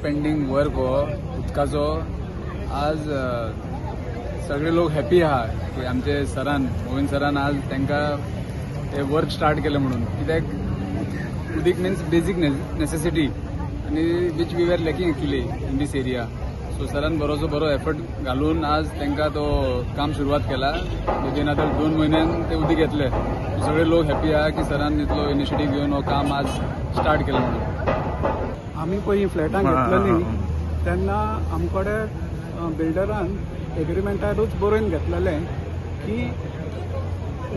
Pending work हो उदकाचो आज सगळे लोक हॅपी आहा की आमचे सरान, मोविन सरान आज तांकां हे वर्क स्टार्ट केलें म्हणून. कित्याक उदीक मिन्स बेजीक नेसेसिटी आनी which we were lacking actually in this area. So सरान बरोसो बरो एफर्ट घालून आज तांकां तो काम सुरवात केला. विदीन आतां 2 म्हयन्यान ते उदीक येतले. सगळे लोक हॅपी आहा की सरान इतलो इनिशिएटीव घेवन हो काम आज स्टार्ट केलें म्हणून. आमी पळय फ्लॅटां घेतलेली तेन्ना आमकडे बिल्डरान एग्रीमेंटारूच बरोवन घेतलेलें की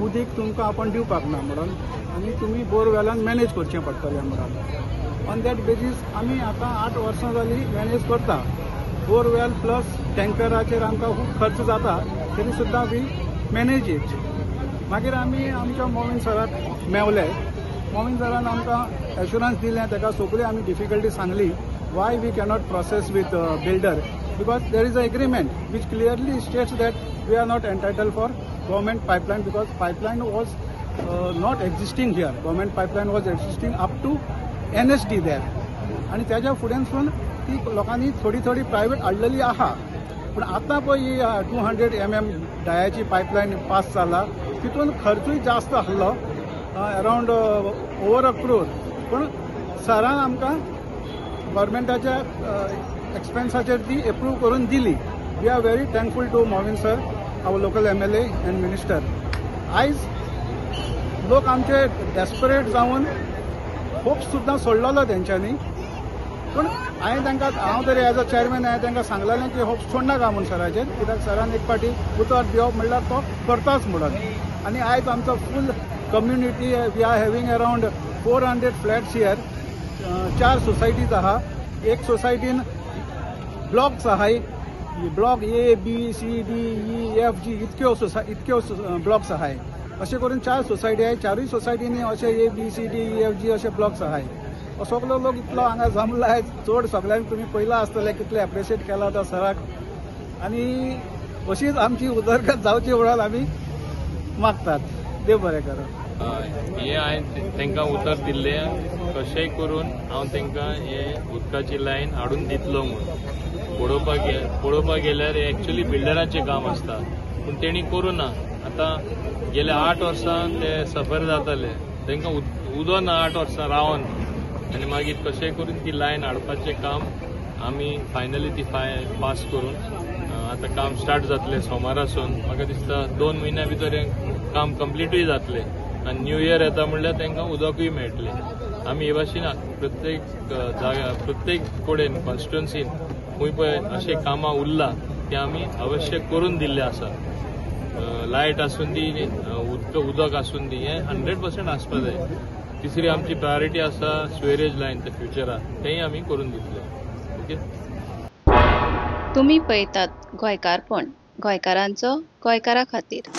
उदीक तुमकां आपूण दिवपाक ना म्हणून आनी तुमी बोरवेलान मॅनेज करचें पडटलें म्हणून. ऑन that basis आमी आतां 8 वर्सां जालीं मॅनेज करता. बोरवेल प्लस टँकराचेर आमकां खूब खर्च जाता तरी सुद्दां we manage it. मागीर आमी आमच्या मोविन सराक मेवले. मोविन सरान आमकां एश्युरन्स दिलें, ताका सगळी आमी difficulty Sangli why we cannot process with builder because there is a agreement which clearly states that we are not entitled for government pipeline because pipeline was not existing here. Government pipeline was existing up to NSD there. आनी त्याच्या फुडेंसून ती लोकांनी थोडी थोडी private हाडलेली आहा. पूण आतां पळय ही 200 mm डायाची पायपलायन पास जाला, तितून खर्चूय जास्त आसलो, अरावंड ओवर अ क्रोर. पूण सरान आमकां गव्हर्मेंटाच्या एक्सपेन्साचेर ती एप्रूव करून दिली. We are very thankful to Mauvin sir, our local MLA and minister. आयज लोक आमचे डेस्परेट जावन होप सुद्दां सोडलेलो तेंच्यांनी. पूण हांवें तांकां, हांव तरी एज अ चेअरमॅन हांवें तांकां सांगलेलें की होप सोडनाका म्हूण सराचेर, कित्याक सरान एक फावटी उतर दिवप म्हणल्यार तो करताच म्हणून. आनी आयज आमचो full community, we are having around 400 flats here. 4 societies आहा. एक सोसायटीन ब्लॉक्स आहाय, block A B C D E F G इतक्यो इतक्यो ब्लॉक्स आहाय. अशें करून 4 सोसायटी आहाय. 4 सोसायटींनी अशे A B C D E F G अशे ब्लॉक्स आहाय. सगलो लोक इतलो हांगा जमला, चड सगळ्यांक तुमी पयला आसतले कितले एप्रिशिएट केला तो सराक. आनी अशीच आमची उदरगत जावची म्हणून आमी मागतात. देव बरें करूं. हे हांवें तांकां उतर दिल्लें कशेंय करून हांव तांकां हे उदकाची लायन हाडून दितलो म्हूण. पळोवपाक गेल्यार हे एक्चुअली बिल्डराचें काम आसता, पूण तेणी करूं ना. आतां गेल्या 8 वर्सां ते सफर जाताले, तांकां उदक ना 8 वर्सां रावन, आनी मागीर कशेंय करून ती लायन हाडपाचें काम आमी फायनली ती पास करून आतां काम स्टार्ट जातलें सोमारासून. म्हाका दिसता 2 म्हयन्या भितर हें काम कंप्लिटूय जातलें आनी न्यू इयर येता म्हणल्यार तांकां उदकूय मेळटलें. आमी हे भाशेन प्रत्येक जाग्यार, प्रत्येक कडेन कॉन्स्टिट्युन्सीन खंय पळय अशें कामां उरलां तें आमी अवश्य करून दिल्लें आसा. लायट आसून दी, उदक आसून दी, हें 100% आसपा जाय. तिसरी आमची प्रायोरिटी आसा स्वेरेज लायन, ते फ्युचराक तेंय आमी करून दितले. ओके. तुमी पळयतात गोंयकारपण, गोंयकारांचो गोंयकारा खातीर.